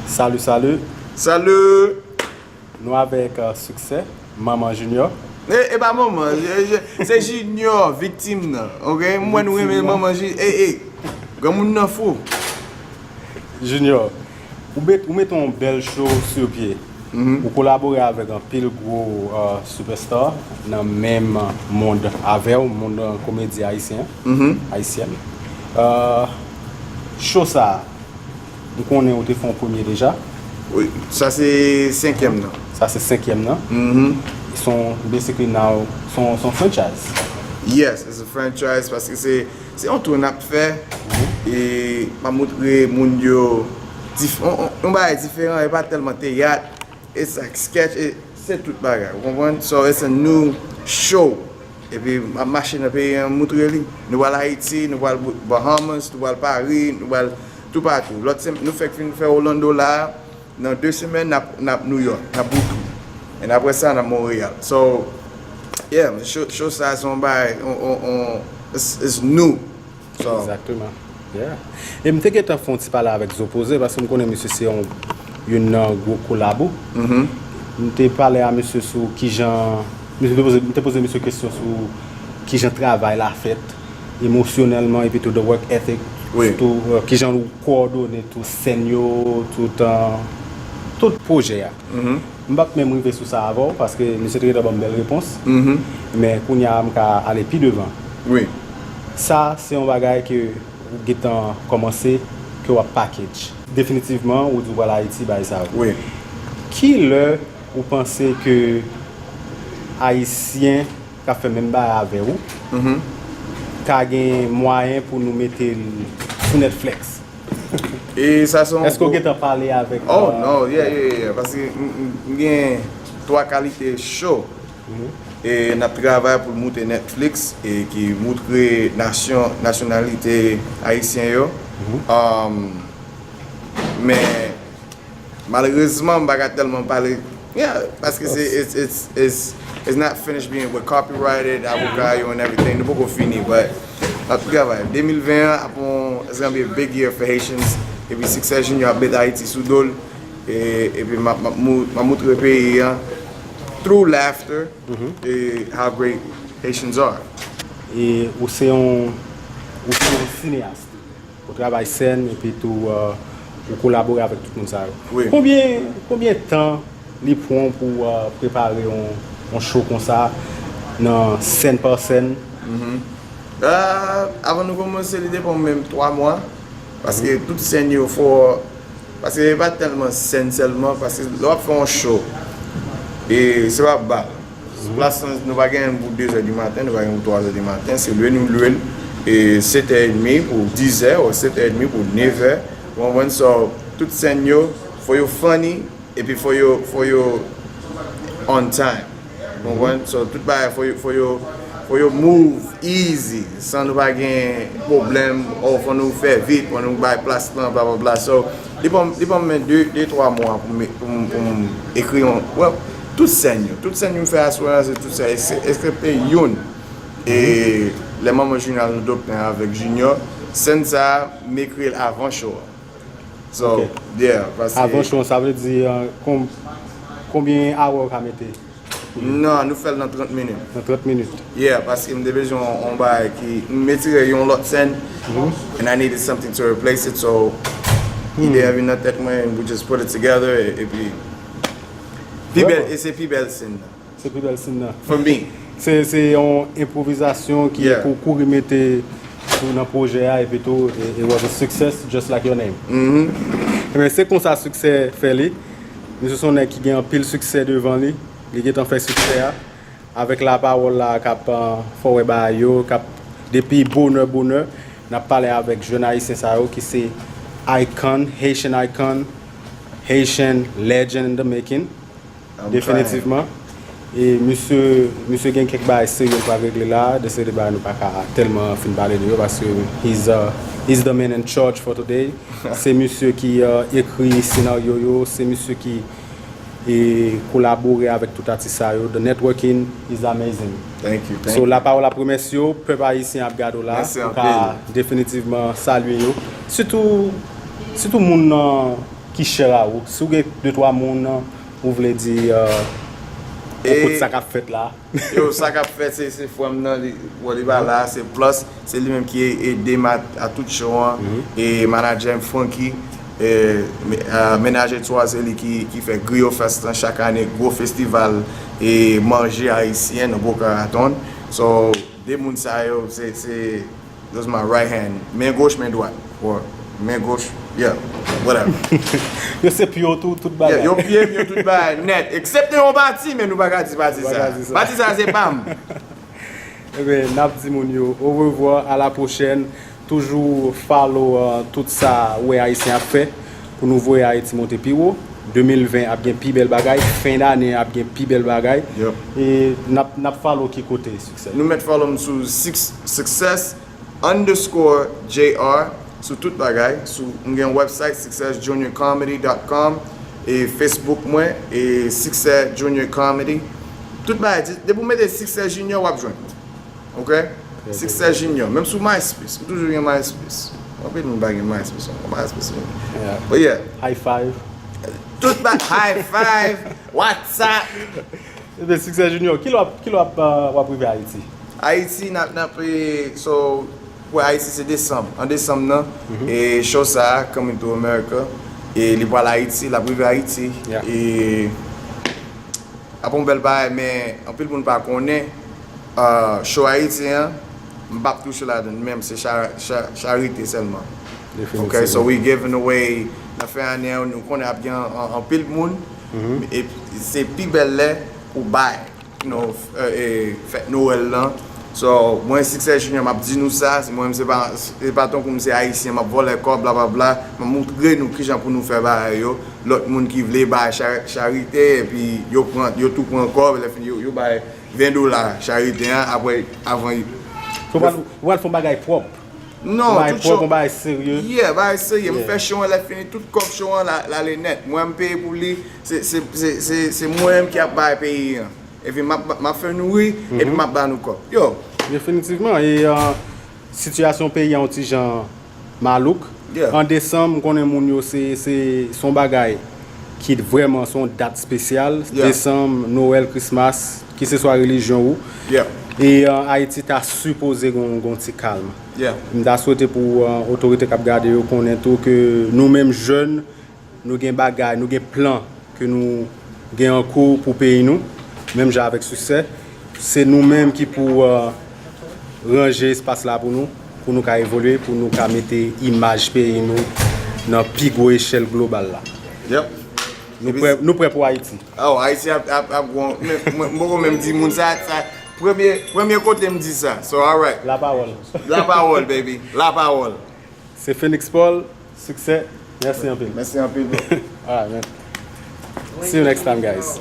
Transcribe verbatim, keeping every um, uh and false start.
Salut, salut. Salut. Nou avèk uh, Succès, Manman Junior. E, e pa manman, se Junior, viktim nan. Ok? M wè nou renmen manman Junior. E, e, granmoun nan fou. Junior, ou met, ou met yon bèl show sou pye. Ou kolabore avèk anpil gwo uh, superstar nan menm mond avè w, mond uh, komedi ayisyen, ayisyèn. Uh, show sa, m konnen ou te fè yon premye deja. Wi, sa se senkyèm nan. Sa se senkyèm nan. Mm -hmm. Son, basically now, son, son franchise. Yes, it's a franchise paske se se yon tou n ap fè e m ap montre moun yo yon bagay diferan, e pa tèlman teyat, e sa sketch, e se tout bagay, ou konprann? So it's a new show. Epi m ap mache nan peyi an, moutre li. Nou pral Ayiti, nou pral Bahamas, nou pral Paris, nou pral toupatou. Lòt semen, nou fèk fin fè Orlando la a, nan de semen n ap, n ap New York, n ap Brooklyn. And apre sa n ap Montréal. So, yeah, show, show sa se yon bagay, on, on, on, it's, it's new. So, Exactement. Yeah. E m te gentan fè yon ti pale avèk Zopoze paske m konnen misye se yon youn nan gwo kolabo. M te pale a misye sou kijan, m te poze, m te poze misye kesyon sou kijan travay la fèt emosyonèlman epi tou the work ethic, tou kijan ou kowòdone tou sèn yo, tout, uh, tout pwojè a. M p ap menm rive sou sa avè w paske misye te gentan ban m bèl repons. Men kounye a m ka ale pi devan. Wi. Sa se yon bagay ke ou gentan kòmanse, ke w ap package. Definitivman, ou di w pral Ayiti, bagay sa yo. Wi. Kilè ou panse ke Ayisyen k ap fè menm bagay avè w ka gen mwayen pou nou mete l sou Netflix? E sa se yon Èske w gentan pale avèk Oh non, yeah, yeah, yeah. Paske m gen twa kalite show e n ap travay pou l moute Netflix e ki moutre nasyon, nasyonalite ayisyen yo. Um, men malerezman m pa ka tèlman pale, yeah, paske se it's, it's, it's, it's not finished being with copyrighted, avoka yo and everything, nou poko fini, but n ap travay. De mil ven an ap yon, it's gonna be a big year for Haitians. Epi Succès Junior ap met Ayiti sou do l. E, epi m ap, m ap mou- m ap moutre peyi an through laughter e how great Haitians are. E ou se yon, ou se yon sineyas. Ou travay sèn epi tou uh, ou kolabore avèk tout moun sa yo. Konbyen, konbyen tan li pran w pou uh, prepare yon, yon show konsa nan sèn pa sèn? Uh, avan nou kòmanse, li te pran menm twa mwa. Paske tout sèn yo fò. Paske e pa tèlman sèn sèlman, paske lè w ap fè yon show, e se pa bal. Plas lan, nou pa genyen l pou de zè di maten, nou pa genyen l pou twa zè di maten. Se lwe nou lwe l, e sèt è edmi pou diz è, ou sèt è edmi pou nèf è. Ou konprann? So, tout sèn yo, fò yo funny, epi fò yo, fò yo on time. Ou konprann? So, tout bagay, fò yo, fò yo, fò yo move easy, san nou pa gen pwoblèm, o fò nou fè vit, fò nou bay plas lan, bla bla bla. So, li pran, li pran mwen de, de twa mwa pou m, pou m, pou m ekri yon, well, tout sèn yo. Tout sèn yo m fè aswè a, se tout sèn, eksepte youn. E lè manman Junior al nan doktè avèk Junior, sèn sa a, m ekri l avan show a. So, yeah, paske Avan show, sa vle di uh, konbyen awa ou ka mete? Non, nou fè l nan trant minit. Nan trant minit. Yeah, paske m te bezwen yon, yon bagay ki, m etire yon lòt sèn, and I needed something to replace it, so ide a vin nan tèt mwen, and we just put it together, e- epi pi bèl, e se pi bèl sèn nan. Se pi bèl sèn nan. For me. Se se yon enpwovizasyon ki pou kouri mete tou nan pwojè a epi tou it was a success just like your name. Ebyen se konsa Succès fè li. Misye se yon nèg ki gen anpil siksè devan li. Li gentan fè siksè a. Avèk lapawòl la k ap fè w wè bagay yo, k ap depi bonè bonè n ap pale avèk jèn ayisyen sa yo ki se icon, Haitian icon, Haitian legend in the making. Definitivman. E misye, misye gen kèk bagay serye l pral regle la. De serye de bagay nou pa ka tèlman fin pale de yo paske he's, uh, he's the man in charge for today. Se misye ki uh, ekri senaryo yo, se misye ki e kolabore avèk tout atis sa yo. The networking is amazing. Thank you. So lapawòl ap remèsye w, pèp ayisyen ap gade w la, ou ka definitivman salye yo. Sitou, sitou moun nan ki chè a ou. Si w gen de twa moun ou vle di, euh, ou kote sa k ap fèt la. Yo, sa k ap fèt, se, se frè m nan, li, bon, li pa la, se Plus, se li menm ki ede m a, a tout show an, e manadjè m Francky, e, me- a, menaje twa, se li ki, ki fè Griyo Fest lan chak ane, gwo festival e manje ayisyen nan Boca Raton. So, de moun sa yo, se, se Those my right hand. Men goch, men dwat. Or, men goch, yeah, whatever. Yo se pye w tou, tout bagay. Yo pye m, yo tout bagay nèt. Eksepte yon pati, men nou pa ka di pati sa. Pati sa se pa m. Ebyen, n ap di moun yo orevwa, a la pwochèn. Toujou follow, euh, tout sa ou wè Ayisyen ap fè pou nou voye Ayiti monte pi wo. De mil ven ap gen pi bèl bagay, fen dane ap gen pi bèl bagay. Yep. E n ap, n ap follow ki kote Success? Nou mèt follow m sou six, success underscore J R sou tout bagay. Sou, m gen website, success junior comedy dot com, e Facebook mwen, e Success Junior Comedy. Tout bagay, depi w mete Success Junior, w ap jwenn. Ok? Success Junior. Menm sou MySpace. M toujou gen MySpace. Anpil moun pa gen MySpace ankò. MySpace. Yeah. But yeah. High five. Tout ba high five, WhatsApp. Ebyen, Success Junior, ki lè w ap, ki lè w ap, euh, w ap rive Ayiti? Ayiti, n ap, n ap, eh, so, pou Ayiti, se desanm. An desanm nan, e show sa a, Coming to America, e li pral Ayiti, l ap rive Ayiti. Yeah. E ap yon bèl bagay, men anpil moun pa konnen, euh, show Ayiti an, m p ap touche ladan l menm, se cha- cha- charite sèlman. Ok, so we giving away nan fen ane an, nou konnen ap gen an- anpil moun, e se pi bèl lè pou bay, you know, f- euh, e fèt Nwèl lan. So, mwen, Success Junior, m ap di nou sa, se mwen, se pa, se pa tankou m se Ayisyen, m ap vòlè kòb, bla bla bla, m ap montre nou kijan pou nou fè bagay yo. Lòt moun ki vle bay cha- charite, epi yo pran, yo tou pran kòb, lè fini, yo, yo bay ven dola charite an, apre, avan. Ou pral, ou pral fè yon bagay pwòp. Non, Bagay tout pwòp, show. Yon bagay serye. Yeah, bagay serye. M Yeah. Fè show an, lè fini, tout kòb show an, la, l ale nèt. Mwen, m peye pou li, se, se, se, se, se mwen menm ki ap bay peyi an. Epi m ap, m ap fè nou ri, epi m ap ba nou kòb. Yo. Definitivman. E, euh, sitiyasyon peyi an yon ti jan malouk. Yeah. An desanm, m konnen moun yo se, se, se yon bagay ki vrèman se yon dat espesyal. Yeah. Desanm, Nwèl, Christmas, kiseswa relijyon ou. Yeah. E, euh, Ayiti ta sipoze gon, gon ti kalm. Yeah. M ta swete pou, euh, otorite k ap gade yo konnen tou ke nou menm jèn, nou gen bagay, nou gen plan ke nou gen an kou pou peyi nou, menm jan avèk Success. Se nou menm ki pou, euh, ranje espas la pou nou, pou nou ka evolye, pou nou ka mete imaj peyi nou nan pi gwo echèl global la. Yep. Nou prè, nou prè pou Ayiti. Oh, Ayiti ap, ap, ap gwo. Men, mwen, mwen poko menm di moun sa, sa, premye, premye kote m di sa. So, alright. La pawòl. La pawòl, baby. La pawòl. Se Phoenix Paul, Success. Mèsi anpil. Mèsi anpil, bro. Alright, man. See you next time, guys.